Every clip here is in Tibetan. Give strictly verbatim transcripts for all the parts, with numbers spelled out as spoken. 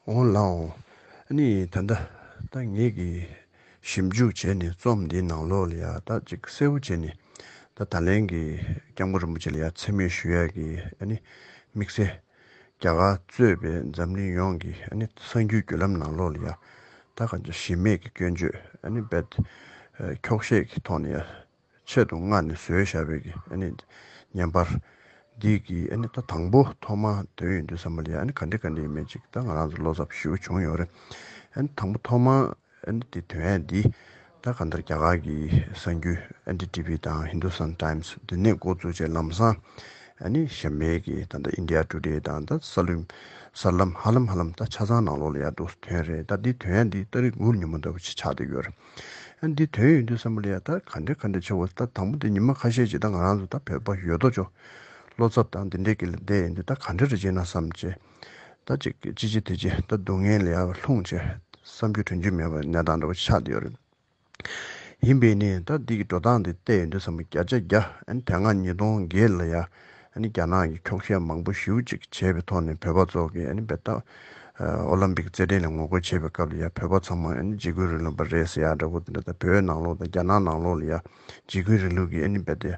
འོང་ལགས་འོང་། ཨ་ནི་ད་ལྟ་ད་ངེད་ཀྱིས་ཞིབ་འཇུག་བྱས་ནས་རྩོམ་འདིའི་ནང་ལོགས་ལ་ཡ་ད་ཅིག་གསལ་པོ་བྱས་ནས། ད་ད་ལན་གྱི་སྐྱབས་མགོན་རིན་པོ་ཆེ་ལ་ཡ་མཚན་སྨད་ཞུ་ཡ་གི་ཨ་ནི་དམིགས་བསལ་རྒྱ་གར་གཙོས་པའི་འཛམ་གླིང་ཡོངས་ཀྱི་ཨ་ནི་གསར་འགྱུར་བརྒྱུད་ལམ་ནང་ལོགས་ལ་ཡ་ད་གང་ཅི་གཞི་མེད་ཀྱི་སྐྱོན་བརྗོད་ཨ་ནི་རྦད་འཁྱོག་བཤད་ཀྱི་ཐོག་ནས་ཡ། ཆེད་དུ་མངགས་ནས་བཟོས་བཞག་པའི་གི་ཨ་ནི་བརྙན་པར་འདི་གི་ཨ་ནི་ད་དང་པོ་ཐོག་མ་ཐོན་ཡོང་དུས་ཙམ་པ་ལ་ཡ་ཨ་ནི་ག་འདྲ་ག་འདྲ་ཡིན་མིན་ཅིག་ད་ང་རང་ཚོ་བློ་འཚབ་ཞེ་པོ་བྱུང་ཡོད་རེད། ཨ་ནི་དང་པོ་ཐོག་མ་ཨ་ནི་དེ་ཐོན་ཡ་འདི་ད་གང་ལྟར་རྒྱ་གར་གྱི་གསར་འགྱུར་ཨེན་ཌི་ཊི་ཝི་དང་ཧིན་དུ་སྟན་ཊའིམ་སི་འདི་ནས་འགོ་བཙུགས་བྱས་ལམ་སང་ཨ་ནི་གཞན་པའི་གི་ད་ལྟ་ཨིན་ཌི་ཡ་ཊུ་ཌེ་དང་ད་གསར་ལམ་གསར་ལམ་ཧ་ལམ་ཧ་ལམ་ད་ཆ་ཚང་ནང་ལོགས་ལ་ཡ་འདུག་ཐོན་རེད། ད་འདི་ཐོན་ཡ་འདི་ཏ་རིག་དགུ་ཉིན་མོ་ལྟ་བུ་ཅིག་ཆགས་བསྡད་ཡོད་རེད། ཨ་འདི་དོན་ཡོད་དུས་ཙམ་པ་ལ་ཡ་ད་ག་འདྲ་ག་འདྲ་བྱེད་དགོས། ད་དང་པོ་དེ་ཉི་མ་ཁ་ཤས་ཅིག་ད་ང་རང་ཚོ་ད་བོད་པ་ཡོད་དོ་ཅོག་བློ་འཚབ་དང་འདི་འདྲའི་གི་ལ་བསྡད་ཡོད་དུས་ད་ག་འདྲ་རེ་བྱེད་ན་བསམ་བྱས། ད་ཅིག་ཅི་ཅི་དེ་ཅི་ད་སྡུག་བསྔལ་ལ་ཡ་ལྷུང་བྱས་བསམ་རྒྱུ་དྲན་རྒྱུ་མེད་པའི་གནས་སྟངས་འདྲ་བོ་ཆགས་བསྡད་ཡོད་རེད། ཡིན་པས་ནི་ད་འདི་གི་འགྲོ་སྟངས་འདི་བལྟས་ཡོད་དུས་ཙམ་པ་བརྒྱ་ཆ་བརྒྱ་ཨ་ནི་དེ་སྔ་ཉིས་སྟོང་བརྒྱད་ལ་ཡ་ཨ་ནི་རྒྱ་ནག་གི་འཁྱོག་བཤད་མང་པོ་ཞེ་པོ་ཅིག་བྱས་པའི་ཐོག་ནས་བོད་པ་ཚོ་གི་ཨ་ནི་བོད་ད་ཨོ་ལམ་པིག་རྩེད་འགྲན་ལ་ངོ་རྒོལ་བྱེད་པའི་སྐབས་ལ་ཡ་བོད་པ་ཚང་མ་ཨ་ནི་འཇིགས་སྐུལ་རིང་ལུགས་པ་རེད་ཟེར་ཡ་འདྲ་པོ་དེ་འདྲ། ད་བོད་ནང་ལོགས་དང་རྒྱ་ནག་ནང་ལོགས་ལ་ཡ་འཇིགས་སྐུལ་རིང་ལུགས་ཀྱི་ཨ་ནི་བོད་དེ་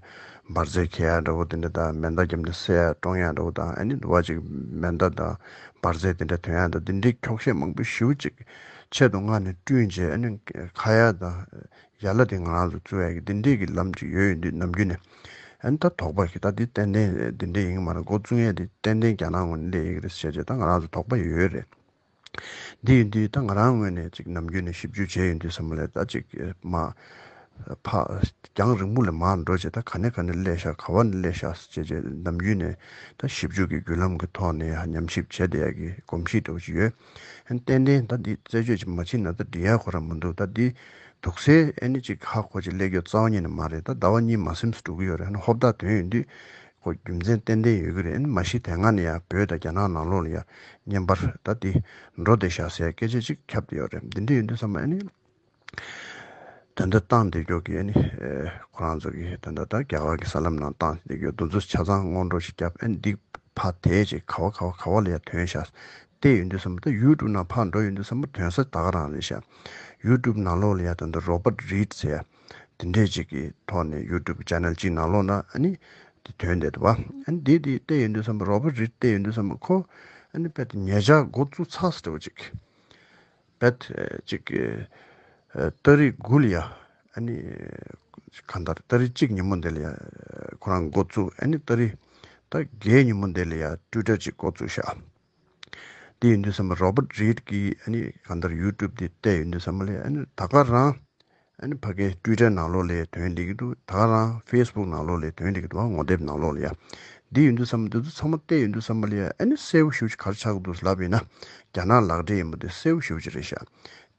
འབར་རྫས་འཁྱེར་ཡ་འདྲ་པོ་དེ་འདྲ་དང་མེ་མདའ་བརྒྱབ་ནས་བསད་ཡ་བཀྲོངས་ཡ་འདྲ་པོ་དང་ཨ་ནི་འདུག་པ་ཅིག་མེ་མདའ་དང་འབར་རྫས་དེ་འདྲ་ཐོན་ཡ་དང་དེ་འདྲའི་འཁྱོག་བཤད་མང་པོ་ཞེ་པོ་ཅིག་ཆེད་དུ་མངགས་ནས་བསྐྲུན་བྱས་ཨ་ནི་ཁ་ཡ་དང་། ཡ་ལ་དེ་ང་རང་ཚོ་བཙུགས་ཡ་གི་འདི་འདྲས་ཀྱི་ལམ་ཅིག་ཡོད་ཡོད་འདུག་ནམ་རྒྱུན་ནས། ཨ་ནི་ད་དོགས་པ་གི་ད་འདི་ཏན་ཏན་འདི་འདྲས་ཡིན་གྱི་མ་རེད། འགོ་བཙུགས་ཡ་འདི་ཏན་ཏན་རྒྱ་ནག་ངོས་ནས་སླེབས་ཡོད་ཀྱི་རེད་ཟེར་བྱས་ད་ང་རང་ཚོ་དོགས་པ་ཡོད་ཡོད་རེད། འདི་ཡིན་དུས་ད་ང་རང་ངོས་ནས་ཅིག་ནམ་རྒྱུན་ནས་ཞིབ་འཇུག་བྱས་ཡོང་དུས་ཙམ་པ་ལ་ད་ཅིག་མ་ཕ་རྒྱང་རིང་པོ་ལ་མར་འགྲོ་བྱས་ད་ག་ནས་ག་ནས་སླེབས་ཤག་ག་བ་ནས་སླེབས་ཤག་ཟེར་བྱས་ནམ་རྒྱུན་ནས་ད་ཞིབ་འཇུག་གི་བརྒྱུད་ལམ་གྱི་ཐོག་ནས་ཉམས་ཞིབ་བྱས་བསྡད་ཡ་གི་གོམས་གཤིས་འདྲ་བོ་ཅིག་ཡོད། ཨ་ནི་ཏན་ཏན་ད་འདི་རྩད་གཅོད་ཅིག་མ་བྱེད་ན་ད་འགྲིག་ཡ་ཁོ་རང་མི་འདུག་ད་འདི་འདུག་སེ་ཨ་ནི་ཅིག་ཧ་གོ་ཅིག་སླེབས་རྒྱུ་རྩ་བ་ཉིད་ནས་མ་རེད། ད་ཟླ་བ་གཉིས་མ་ཟིན་ཙམ་འགྲོ་གི་ཡོད་རེད། ཨ་ནི་ཧོབ་ཏ་དོན་ཡོད་དུས་ཁོ་རྒྱུ་མཚན་ཏན་ཏན་ཡོད་ཀྱི་རེད། ཨ་ནི་མ་གཞི་དེ་སྔ་ནས་ཡ་བོད་དང་རྒྱ་ནག་ནང་ལོགས་ལ་ཡ་བརྙན་པར་ད་འདི་འགྲོ་བསྡད་ཤག་ཟེར་སྐད་ཆ་ཅིག་ཁྱབ་བསྡད་ཡོད་རེད། འདི་འདྲ་ཡོད་དུས་ཙམ་པ་ཨ་ནི། ད་ལྟ་བཏང་བསྡད་རྒྱུ་གི་ཨ་ནི་ཨེ་ཁོ་རང་ཚོ་གི་ད་ལྟ་ད་རྒྱ་གར་གི་གསར་ལམ་ནང་བཏང་བསྡད་རྒྱུ་འདི་ཚོ་ཆ་ཚང་སྔོན་འགྲོ་ཞིག་བརྒྱབ། ཨ་ནི་འདི་ཕར་དེད་ཅིག་ག་བ་ག་བ་ག་བ་ལ་ཡ་ཐོན་ཤག་བལྟས་ཡོང་དུས་ཙམ་པ་ད་ཡུ་ཊུབ་ནང་ཕར་འགྲོ་ཡོང་དུས་ཙམ་པ་ཐོན་ས་ད་ག་རང་རེད་ཤག་ཡུ་ཊུབ་ནང་ལོགས་ལ་ཡ་ད་ལྟ་Robert Reed ཟེར་ཡ་དེ་འདྲས་ཅིག་གི་ཐོག་ནས་ཡུ་ཊུབ་ཅེ་ནལ་ཅིག་ནང་ལོགས་ན་ཨ་ནི་དེ་ཐོན་བསྡད་འདུག་བ། ཨ་ནི་འདི་དེ་བལྟས་ཡོང་དུས་ཙམ་པ་Robert Reed བལྟས་ཡོང་དུས་ཙམ་པ་ཁོ་ཨ་ནི་དཔེ་དེ་ཉེ་ཆར་འགོ་བཙུགས་ཚར་ས་འདྲ་བོ་ཅིག་བེད་ཅིག་ཏ་རིག་དགུ་ལ་ཡ་ཨ་ནི་གང་ལྟར་ཏ་རིག་གཅིག་ཉིན་མོ་འདི་ལ་ཡ་ཁོ་རང་འགོ་བཙུགས། ཨ་ནི་ཏ་རིག་ད་བརྒྱད་ཉིན་མོ་འདི་ལ་ཡ་ཊུ་ཊར་ཅིག་འགོ་བཙུགས་ཤག་དེ་ཡིན་དུས་ཙམ་པ་Robert Reed གི་ཨ་ནི་གང་ལྟར་ཡུ་ཊུབ་དེ་བལྟས་ཡོང་དུས་ཙམ་པ་ལ་ཨ་ནི་ད་ག་རང་ཨ་ནི་ཕ་གིའི་ཊུ་ཊར་ནང་ལོགས་ལ་ཐོན་བསྡད་ཀྱི་འདུག་ད་ག་རང་ཕེ་སི་བུག་ནང་ལོགས་ལ་ཐོན་བསྡད་ཀྱི་འདུག་ངོ་དེབ་ནང་ལོགས་ལ་ཡ། འདི་ཡོང་དུས་ཙམ་པ་འདི་ཚོ་ཚང་མ་བལྟས་ཡོང་དུས་ཙམ་པ་ལ་ཡ་ཨ་ནི་གསལ་པོ་ཞེ་པོ་ཅིག་ག་རེ་ཆགས་ཀྱི་འདུག་ལབ་ཡིན་ན་རྒྱ་ནག་ལག་འབྲེལ་ཡིན་པ་འདི་གསལ་པོ་ཞེ་པོ་ཅིག་རེད་ཤག་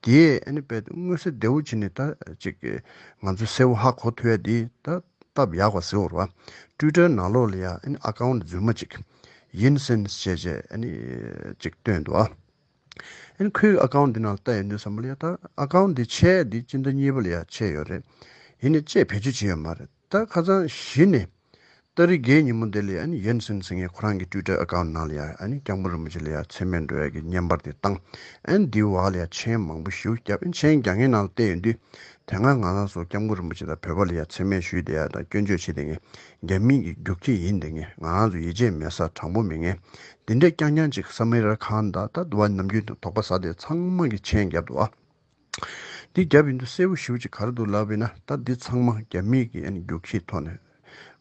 དེ་ཨ་ནི་དཔེ་མངོན་གསལ་དོད་པོ་བྱས་ནས་ད་ཅིག་ང་ཚོས་གསལ་པོ་ཧ་གོ་ཐུབ་ཡ་དེ་ད་སྟབས་ཡག་པ་ཟེར་བ་རེད་བ། ཊུ་ཊར་ནང་ལོགས་ལ་ཡ་ཨ་ནི་ཨ་ཀའུན་ཊི་རྫུན་མ་ཅིག་ཡིན་སེན་ཟེར་བྱས་ཨ་ནི་ཅིག་བཏོན་འདུག་ཨ། ཨ་ནི་ཁོའི་ཨ་ཀའུན་ཊི་འདི་ནང་ལ་ལྟ་ཡོང་དུས་ཙམ་པ་ལ་ཡ་ད་ཨ་ཀའུན་ཊི་འདི་ཕྱེ་ཡ་འདི་སྤྱི་ཟླ་གཉིས་པ་ལ་ཡ་ཕྱེ་ཡོད་རེད། ཡིན་ནའི་ཅིག་བེད་སྤྱོད་བྱས་ཡོད་མ་རེད། ད་ཁ་སང་གཞི་ནས་ཏ་རིག་བརྒྱད་ཉིན་མོ་འདི་ལ་ཨ་ནི་ཡན་སེན་ཟེར་མཁན་ཁོ་རང་གི་ཊུ་ཊར་ཨ་ཀའུན་ཊི་ནང་ལ་ཡ་ཨ་ནི་སྐྱབས་མགོན་རིན་པོ་ཆེ་ལ་ཡ་མཚན་སྨད་འགྲོ་ཡ་གི་བརྙན་པར་དེ་བཏང་། ཨ་ནི་འདིའི་འོག་ལ་ཡ་མཆན་མང་པོ་ཞེ་པོ་བརྒྱབ། ཨ་ནི་མཆན་རྒྱག་མཁན་ནང་ལ་བལྟས་ཡོང་དུས་དེ་སྔ་ང་རང་ཚོ་སྐྱབས་མགོན་རིན་པོ་ཆེ་དང་བོད་པ་ལ་ཡ་མཚན་སྨད་ཞུས་བསྡད་ཡ་དང་སྐྱོན་བརྗོད་བྱེད་བསྡད་མཁན་རྒྱ་མི་གི་རྒྱུག་ཁྱི་ཡིན་བསྡད་མཁན་ང་རང་ཚོ་ཡིད་ཆེས་མེད་ས་དྲང་པོ་མེད་མཁན་འདི་འདྲས་རྐྱང་རྐྱང་ཅིག་ས་མི་ར་ཁང་དང་ད་དུ་བ་ནམ་རྒྱུན་དུ་དོགས་པ་ཟ་བསྡད་ཚང་མ་གི་མཆན་བརྒྱབ་འདུག་ཨ། འདི་བརྒྱབ་ཡིན་དུས་གསལ་པོ་ཞེ་པོ་ཅིག་ག་རེ་འདུག་ལབ་ཡིན་ན་ད་འདི་ཚང་མ་རྒྱ་མིའི་གི་ཨ་ནི་རྒྱུག་ཁྱིའི་ཐོག་ནས་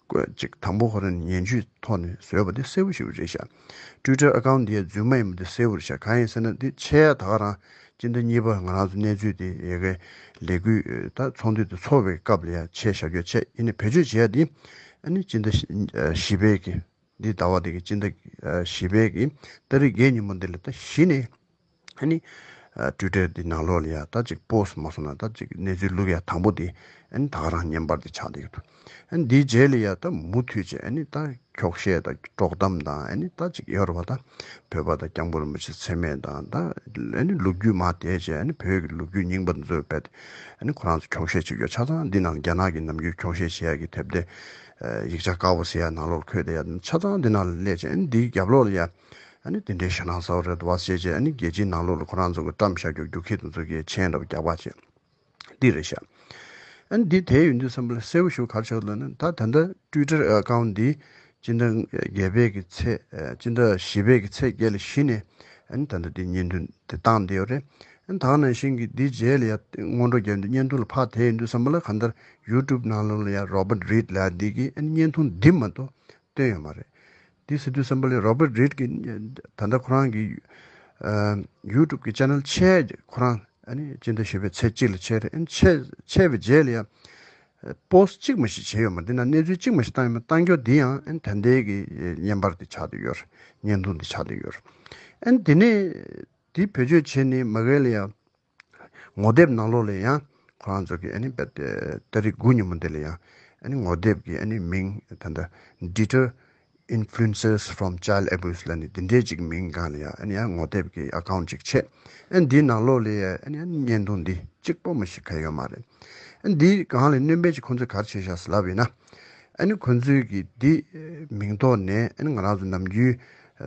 བཀོད་ཅིག་དང་པོ་ཁོ་རང་ཉེན་བཅོལ་ཐོག་ནས་བཟོས་པ་འདི་གསལ་པོ་ཞེ་པོ་རེད་ཤག་ཊུ་ཊར་ཨ་ཀའུན་ཊི་འདི་རྫུན་མ་ཡིན་པ་འདི་གསལ་པོ་རེད་ཤག་གང་ཡིན་ཟེར་ན་འདི་ཆད་ཡ་ད་ག་རང་སྤྱི་ཟླ་གཉིས་པ་ང་རང་ཚོ་གནས་ཚུལ་འདི་ཡ་གི་ལས་འགུལ་ད་ཚོགས་འདུ་དེ་ཚོགས་པའི་སྐབས་ལ་ཡ་ཆད་བཞག་རྒྱུ་ཆད་ཡིན་ནའི་བེད་སྤྱོད་བྱེད་ཡ་འདི་ཨ་ནི་སྤྱི་ཟླ་བཞི་པའི་གི་འདི་ཟླ་བ་འདི་གི་སྤྱི་ཟླ་བཞི་པའི་གི་ཏ་རིག་བརྒྱད་ཉིན་མོ་འདི་ལ་ད་གཞི་ནས་ཨ་ནི་ཊུ་ཊར་འདི་ནང་ལོགས་ལ་ཡ་ད་ཅིག་པོ་སི་ཊི་མ་སོང་ན་ད་ཅིག་གནས་ཚུལ་བླུག་ཡ་དང་པོ་འདི་ཨ་ནི་ད་ག་རང་བརྙན་པར་འདི་ཆགས་བསྡད་ཀྱི་འདུག་ཨ་ནི་འདིའི་རྗེས་ལ་ཡ་ད་མུ་མཐུད་བྱས་ཨ་ནི་ད་འཁྱོག་བཤད་དང་དཀྲོག་གཏམ་དང་ཨ་ནི་ད་ཅིག་ཡོད་རེད་བ། ད་བོད་པ་དང་སྐྱབས་མགོན་རིན་པོ་ཆེ་མཚན་སྨད་དང་ད་ཨ་ནི་ལོ་རྒྱུས་མར་དེད་བྱས་ཨ་ནི་བོད་ཀྱི་ལོ་རྒྱུས་རྙིང་པ་འདི་ཚོ་རྦད་ཨ་ནི་ཁོ་རང་ཚོ་འཁྱོག་བཤད་བྱེད་རྒྱུ་ཆ་ཚང་འདི་ནང་རྒྱ་ནག་གི་ནམ་རྒྱུན་འཁྱོག་བཤད་བྱེད་ཡ་གི་དེབ་དེ་ཡིག་ཆ་དཀར་པོ་ཟེར་ཡ་ནང་ལོགས་འཁོད་བསྡད་ཡ་ཆ་ཚང་འདི་ནང་ལ་སླེབས་བྱས་ཨ་ནི་འདིའི་རྒྱབ་ལོགས་ལ་ཡ། ཨ་ནི་དེ་འདྲའི་ཞེད་སྣང་ཟ་བ་རེད་བ་ཞེས་བྱས། ཨ་ནི་རྒྱལ་སྤྱིའི་ནང་ལོགས་ལ་ཁོ་རང་ཚོ་གི་བཀྲམ་བཞག་རྒྱུ་རྒྱུ་ཁྱི་དེ་ཚོ་གི་མཆན་འདྲ་བོ་རྒྱག་པ་བྱས། འདི་རེད་ཤག་ཨ་ནི་འདི་དེ་ཡིན་དུས་ཙམ་པ་ལ་གསལ་པོ་ཞིག་ག་རེ་ཆགས་འདུག་ན། ད་ད་ལྟ་Twitter account འདི་སྤྱི་ཟླ་བརྒྱད་པའི་གི་ཚེས་ཨ་སྤྱི་ཟླ་བཞི་པའི་གི་ཚེས་བརྒྱད་ལ་གཞི་ནས་ཨ་ནི་ད་ལྟ་འདི་བརྙན་ཐུང་འདི་བཏང་བསྡད་ཡོད་རེད། ཨ་ནི་ད་ག་ནང་བཞིན་གྱི་འདི་རྗེས་ལ་ཡ་སྔོན་འགྲོ་རྒྱག་འདི་བརྙན་ཐུང་ལ་ཕར་དེད་ཡོང་དུས་ཙམ་པ་ལ་གང་ལྟར་YouTube ནང་ལོགས་ལ་ཡ་Robert Reid ལབ་འདི་གིས་ཨ་ནི་བརྙན་ཐུང་འདི་མ་གཏོགས་བཏོན་ཡོད་མ་རེད། འདི་ཟེར་དུས་ཙམ་པ་ལ་Robert Reid གིས་ད་ལྟ་ཁོ་རང་གི་ཨ་YouTube གི་channel ཕྱེ། ཁོ་རང་ཨ་ནི་སྤྱི་ཟླ་བཞི་པའི་ཚེས་གཅིག་ལ་ཕྱེ་རེད། ཨ་ནི་ཕྱེ་ཕྱེ་བའི་རྗེས་ལ་ཡ་post གཅིག་མ་ཞིག་བྱས་ཡོད་མ་རེད། འདི་ན་གནས་ཚུལ་གཅིག་མ་ཞིག་བཏང་ཡོད་མ་རེད། བཏང་རྒྱུ་འདི་ཡང་ཨ་ནི་ད་ལྟའི་གི་བརྙན་པར་འདི་ཆགས་བསྡད་ཡོད་རེད། བརྙན་ཐུང་འདི་ཆགས་བསྡད་ཡོད་རེད། ཨ་ནི་འདི་ནས་འདི་བེད་སྤྱོད་བྱས་ནས་མ་གི་ལ་ཡ་ངོ་དེབ་ནང་ལོགས་ལ་ཡང་ཁོ་རང་ཚོ་གི་ཨ་ནི་བེད་ཏ་རིག་དགུ་ཉིན་མོ་འདི་ལ་ཡང་ཨ་ནི་ངོ་དེབ་ཀྱི་ཨ་ནི་མིང་ད་ལྟ་Deter Influencers from Child Abuse ལབ་ནས་འདི་འདྲའི་ཅིག་མིང་སྒང་ལ་ཡང་ཨ་ནི་ཡང་ངོ་དེབ་ཀྱི་account ཅིག་ཕྱེ། ཨ་ནི་འདིའི་ནང་ལོགས་ལ་ཡང་ཨ་ནི་ཡང་བརྙན་ཐུང་འདི་གཅིག་པོ་མ་ཞིག་ག་ཡོད་མ་རེད། ཨ་ནི་འདིའི་སྒང་ལ་སྣོན་པ་ཅིག་ཁོང་ཚོས་ག་རེ་བྱས་ཤག་ཟེར་ལབ་ཡིན་ན། ཨ་ནི་ཁོང་ཚོས་ཀྱི་འདི་མིང་ཐོག་ནས་ཨ་ནི་ང་རང་ཚོ་ནམ་རྒྱུན་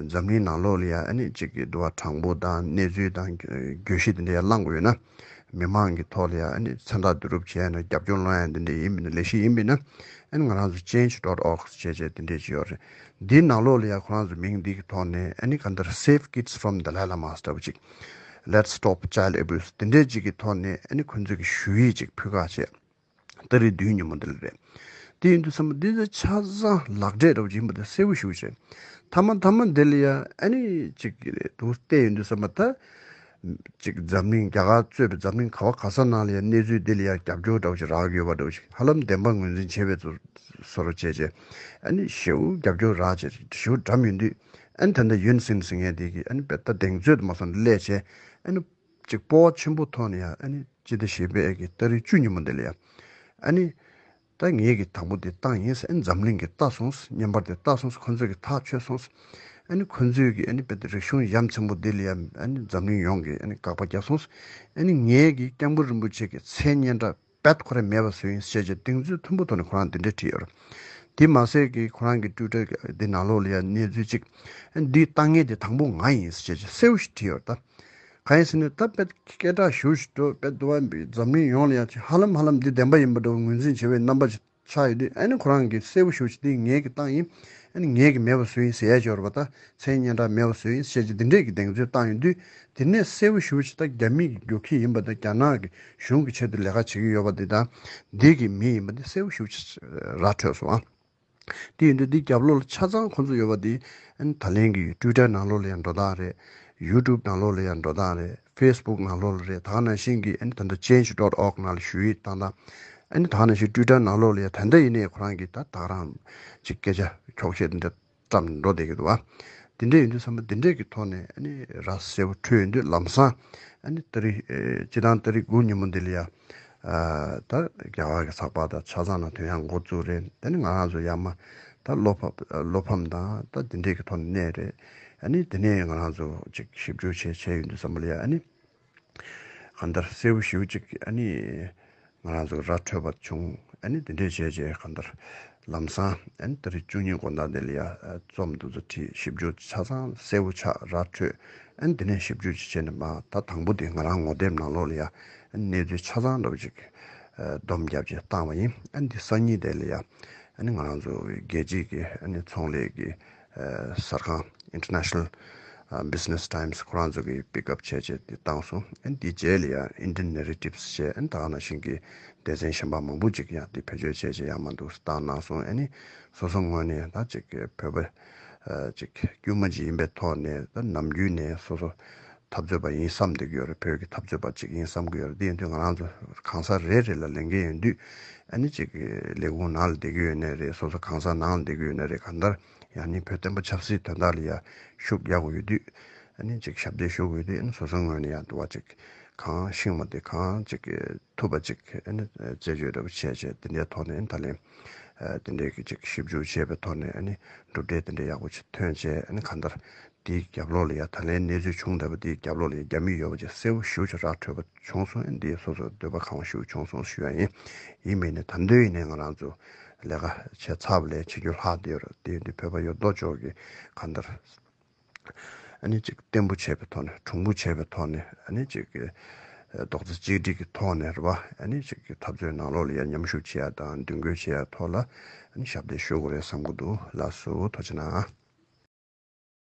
འཛམ་གླིང་ནང་ལོགས་ལ་ཡང་ཨ་ནི་ཅིག་གི་འདུ་བ་དྲང་པོ་དང་གནས་ཚུལ་དང་བརྗོད་གཞི་འདི་འདྲ་ཡང་བླངས་དགོས་ཡོད་ན། མི་མང་གི་ཐོག་ལ་ཡང་ཨ་ནི་མཚན་རྟགས་བསྡུ་རུབ་བྱས་ན་རྒྱབ་སྐྱོར་སློང་ཡ་འདི་འདྲ་ཡིན་མིན་ན་ལས་གཞི་ཡིན་པས་ན། ཨ་ནི་ང་རང་ཚོ་change dot org བྱས་བྱས་འདི་འདྲས་ཅིག་ཡོད་རེད། འདིའི་ནང་ལོགས་ལ་ཡང་ཁོ་རང་ཚོ་མིང་འདི་གི་ཐོག་ནས་ཨ་ནི་གང་ལྟར་Save Kids from Dalai Lama ལྟ་བུ་ཅིག Let's Stop Child Abuse འདི་འདྲས་ཅིག་གི་ཐོག་ནས་ཨ་ནི་ཁོ་ཚོས་ཀྱི་ཞུ་ཡིག་ཅིག་ཕུལ་ཁག་བྱས། ཏ་རིག་བདུན་ཉིན་མོ་འདི་ལ་རེད། དེ་ཡིན་དུས་ཙམ་པ་འདི་ཚོ་ཆ་ཚང་ལག་འབྲེལ་འདྲ་བོ་ཅིག་ཡིན་པ་དེ་གསལ་པོ་ཞེ་པོ་ཅིག་མཐའ་མ་མཐའ་མ་འདི་ལ་ཡ་ཨ་ནི་ཅིག་འདུག་བལྟས་ཡོང་དུས་ཙམ་པ་ད། ཅིག་འཛམ་གླིང་རྒྱ་གར་གཙོས་པའི་འཛམ་གླིང་ག་བ་ག་ས་ནང་ལ་ཡ་གནས་ཚུལ་འདི་ལ་ཡ་རྒྱབ་སྐྱོར་འདྲ་བོ་ཅིག་རག་གི་ཡོད་པ་འདྲ་བོ་ཅིག་ཧ་ལམ་བདེན་པ་ངོས་འཛིན་བྱེད་པའི་ཚོ་བཟོ་འདྲ་བྱས་བྱས་ཨ་ནི་ཞེ་པོ་རྒྱབ་སྐྱོར་རག་བྱས་ཞེ་པོ་འགྲམ་ཡོང་དུས་ཨ་ནི་ད་ལྟ་ཡོན་སིན་ཟེར་མཁན་དེ་གིས་ཨ་ནི་དཔེ་ད་གདེང་ཚོད་དུ་མ་སོང་ནས་སླེབས་བྱས་ཨ་ནི། ཅིག་སྤོབས་པ་ཆེན་པོ་ཐོག་ནས་ཡང་ཨ་ནི་སྤྱི་ཟླ་བཞི་པའི་གི་ཏ་རིག་བཅུ་ཉིན་མོ་འདི་ལ་ཡང་ཨ་ནི་ད་ངས་གི་དང་པོ་འདི་བཏང་ཡིན་ཟེར། ཨ་ནི་འཛམ་གླིང་གིས་བལྟས་སོང་། བརྙན་པར་འདི་བལྟས་སོང་། ཁོ་ཚོས་གི་ཐག་ཆོད་སོང་། ཨ་ནི་ཁོ་ཚོས་གི་ཨ་ནི་དཔེ་དེ་རིག་གཞུང་ཡ་མཚན་པོ་འདི་ལ་ཡང་ཨ་ནི་འཛམ་གླིང་ཡོངས་ཀྱིས་ཨ་ནི་དགག་པ་བརྒྱབ་སོང་། ཨ་ནི་ངས་གི་སྐྱབས་མགོན་རིན་པོ་ཆེ་གི་མཚན་སྙན་གྲགས་རྦད་ཁོ་རང་མེད་པ་བཟོས་ཡིན་ཞེས་བྱས་གདེང་ཚོད་མཐོན་པོ་ཐོག་ནས་ཁོ་རང་འདི་འདྲ་བྲིས་ཡོད་རེད། དེ་མ་ཟད་ཀྱི་ཁོ་རང་གི་ཊུའི་ཊར་འདི་ནང་ལོགས་ལ་ཡང་གནས་ཚུལ་གཅིག་འདི་བཏང་མཁན་དེ་དང་པོ་ང་ཡིན་ཞེས་བྱས་གསལ་པོ་ཞིག་བྲིས་ཡོད་རེད་ད། གང་ཡིན་ཟེར་ན་ད་དཔེ་སྐད་གྲགས་ཞེ་པོ་ཞིག་འགྲོ་དཔེ་འདུག་བ། འཛམ་གླིང་ཡོངས་ལ་ཡང་ཅིག་ཧ་ལམ་ཧ་ལམ་འདི་བདེན་པ་ཡིན་པ་འདྲ་བོ་ངོས་འཛིན་བྱེད་པའི་རྣམ་པ་ཅིག་ཆགས་ཡོད་དུས་ཨ་ནི་ཁོ་རང་གིས་གསལ་པོ་ཞེ་པོ་ཞིག་འདི་ངེད་ཀྱིས་བཏང་ཡིན། ཨ་ནི་ངེད་ཀྱིས་མེད་པ་བཟོས་ཡིན་ཟེར་ཡ་ཅིག་ཡོད་རེད་པ། ད་མཚན་སྙན་གྲགས་མེད་པ་བཟོས་ཡིན་ཟེར་གྱི་འདི་འདྲས་ཀྱི་གདེང་ཚོད་བཏང་ཡོང་དུས། དེ་ནས་གསལ་པོ་ཞེ་པོ་ཅིག་ད་རྒྱ་མི་གི་རྒྱུག་ཁྱི་ཡིན་པ་དང་རྒྱ་ནག་གི་གཞུང་གི་ཆེད་དུ་ལས་ཀ་བྱེད་ཀྱི་ཡོད་པ་འདི་དང་། འདི་གི་མི་ཡིན་པ་འདི་གསལ་པོ་ཞེ་པོ་ཅིག་ར་འཕྲོད་སོང་ཨ། དེ་ཡིན་དུས་འདི་རྒྱབ་ལོགས་ལ་ཆ་ཚང་ཁོང་ཚོ་ཡོད་པ་འདི་ཨ་ནི་ད་ལན་གྱི་ཊུའི་ཊར་ནང་ལོགས་ལ་ཡང་འགྲོ་སྟངས་རེད། ཡུ་ཊུབ་ནང་ལོགས་ལ་ཡང་འགྲོ་སྟངས་རེད། ཕེ་སི་བུག་ནང་ལོགས་ལ་རེད། ད་ག་ནང་བཞིན་གྱི་ཨ་ནི་ད་ལྟ་ཅེན་ཇི་ཌོཊ་ཨོག་ནང་ལ་ཞུ་ཡིག་བཏང་སྟངས། ཨ་ནི་ད་ག་ནང་བཞིན་ཊུའི་ཊར་ནང་ལོགས་ལ་ཡང་ད་ལྟ་ཡིན་ནའི་ཁོ་རང་གིས་ད་ད་ག་རང་ཅིག་སྐད་ཆ་འཁྱོག་བཤད་འདི་འདྲ་བཀྲམ་འགྲོ་བསྡད་ཀྱི་འདུག་བ། དེ་འདྲ་ཡིན་དུས་ཙམ་པ་འདི་འདྲས་ཀྱི་ཐོག་ནས་ཨ་ནི་ར་གསལ་པོ་འཕྲོད་ཡོང་དུས་ལམ་སང་ཨ་ནི་ཏ་རིག་ཨེ་སྤྱི་བཏང་ཏ་རིག་དགུ་ཉིན་མོ་འདི་ལ་ཡ། ཨ་ད་རྒྱ་གར་གྱི་ཚགས་པར་དང་ཆ་ཚང་ནང་ཐོན་ཡག་འགོ་བཙུགས་རེད། དེ་ནི་ང་རང་ཚོ་ཡར་མར་ད་བློ་ཕམ་བློ་ཕམ་དང་ད་འདི་འདྲས་ཀྱི་ཐོག་ནས་གནས་རེད། ཨ་ནི་དེ་ནས་ང་རང་ཚོ་ཅིག་ཞིབ་འཇུག་བྱས་བྱས་ཡོང་དུས་ཙམ་པ་ལ་ཡ་ཨ་ནི། གང་ལྟར་གསལ་པོ་ཞེ་པོ་ཅིག་ཨ་ནི་ང་རང་ཚོ་ར་འཕྲོད་པ་བྱུང་། ཨ་ནི་དེ་འདྲས་བྱས་རྗེས་གང་ལྟར་ལམ་སང་ཨ་ནི་ཏ་རིག་བཅུ་གཉིས་དགོང་དག་དེ་ལ་ཡ་རྩོམ་འདི་ཚོ་བྲིས། ཞིབ་འཇུག་ཆ་ཚང་གསལ་པོ་ཆགས་ར་འཕྲོད། ཨ་ནི་དེ་ནས་ཞིབ་འཇུག་ཅིག་བྱས་ནས་མ་ད་དང་པོ་དེ་ང་རང་ངོ་དེབ་ནང་ལོགས་ལ་ཡ་ཨ་ནི་གནས་ཚུལ་ཆ་ཚང་འདྲ་པོ་ཅིག་ཨ་སྡོམ་བརྒྱབ་བྱས་བཏང་བ་ཡིན། ཨ་ནི་འདི་སང་ཉིན་དེ་ལ་ཡ་ཨ་ནི་ང་རང་ཚོ་རྒྱལ་སྤྱིའི་གི་ཨ་ནི་ཚོང་ལས་ཀྱི་ཨ་གསར་ཁང་International Business Times ཁོ་རང་ཚོ་གིས་པིག་ཨབ་བྱས་བྱས་དེ་བཏང་སོང་། ཨ་ནི་དེའི་རྗེས་ལ་ཡང་Indian Narratives བྱས། ཨ་ནི་ད་ག་ནང་བཞིན་གྱི་སྡེ་ཚན་གཞན་པ་མང་པོ་ཅིག་ཡང་དེ་བེད་སྤྱོད་བྱས་བྱས་ཡང་མ་འདུག་བཏང་གནང་སོང་། ཨ་ནི་སོ་སོ་ངོས་ནས་ད་ཅིག་བོད་པ་ཅིག་དཀྱུས་མ་ཅིག་ཡིན་པའི་ཐོག་ནས་ད་ནམ་རྒྱུན་ནས་སོ་སོ་འཐབ་རྩོད་པ་ཡིན་བསམ་བསྡད་ཀྱི་ཡོད་རེད། བོད་ཀྱི་འཐབ་རྩོད་པ་ཅིག་ཡིན་བསམ་གྱི་ཡོད་རེད། དེ་ཡིན་དུས་ང་རང་ཚོ་གང་ཟག་རེ་རེ་ལ་ལས་འགན་ཡོད་དུས་ཨ་ནི་ཅིག་ལས་ཁུངས་ནང་ལ་བསྡད་ཀྱི་ཡོད་ནའི་རེད། སོ་སོ་གང་ཟག་ནང་ལ་བསྡད་ཀྱི་ཡོད་ནའི་རེད། གང་ལྟར་ཡང་ནི་བོད་བསྟན་པ་ཆབ་སྲིད་དོན་དག་ལ་ཡ་ཤུགས་རྒྱག་དགོས་ཡོད་དུས་ཨ་ནི་ཅིག་ཞབས་འདེགས་ཞུ་དགོས་ཡོད་དུས་ཨ་ནི་སོ་སོའི་ངོས་ནས་ཡང་དུ་བ་ཅིག་གང་ཤེས་མ་དེ་གང་ཅིག་ཐུབ་པ་ཅིག་ཨ་ནི་རྩད་གཅོད་འདྲ་པོ་བྱས་བྱས་དེ་འདྲའི་ཐོག་ནས་ཨ་ནི་ད་ལན་དེ་འདྲའི་གི་ཅིག་ཞིབ་འཇུག་བྱས་པའི་ཐོག་ནས་ཨ་ནི་གྲུབ་འབྲས་དེ་འདྲའི་ཡག་པོ་ཅིག་ཐོན་བྱས། ཨ་ནི་གང་ལྟར་དེའི་རྒྱབ་ལོགས་ལ་ཡ་ད་ལན་གནས་ཚུལ་བྱུང་བསྡད་པ་དེའི་རྒྱབ་ལོགས་ལ་ཡ་རྒྱ་མི་ཡོད་པ་ཅིག་གསལ་པོ་ཞེ་པོ་ཅིག་ར་འཕྲོད་པ་བྱུང་སོང་། ཨ་ནི་དེ་སོ་སོ་འདོད་པ་ཁེངས་པ་ཞེ་པོ་བྱུང་སོང་ཞུ་ཡ་ཡིན། ཡིན་མིན་ནི་ད་འདོད་ཡིན་ནའི་ང་རང་ཚོ་ལས་ཀ་བྱས་ཚར་བ་ལས་བྱེད་རྒྱུ་ལྷག་བསྡད་ཡོད་རེད། དེ་ཡིན་དུས་བོད་པ་ཡོད་དོ་ཅོག་གི་གང་ལྟར་ ཨ་ནི་ཅིག་བརྟན་པོ་བྱས་པའི་ཐོག་ནས། གྲུང་པོ་བྱས་པའི་ཐོག་ནས། ཨ་ནི་ཅིག་གི་རྡོག་རྩ་གཅིག་སྒྲིལ་གྱི་ཐོག་ནས་རེད་པ། ཨ་ནི་ཅིག་གི་འཐབ་རྩོད་ནང་ལོགས་ལ་ཡར་མཉམ་ཞུགས་བྱེད་ཡ་དང་མདུན་སྐྱོད་བྱེད་ཡ་ཐོག་ལ་ཨ་ནི་ཞབས་འདེགས་ཞུ་དགོས་རེད་བསམ་གྱི་འདུག། ལགས་སོ། ཐུགས་རྗེ་གནང་།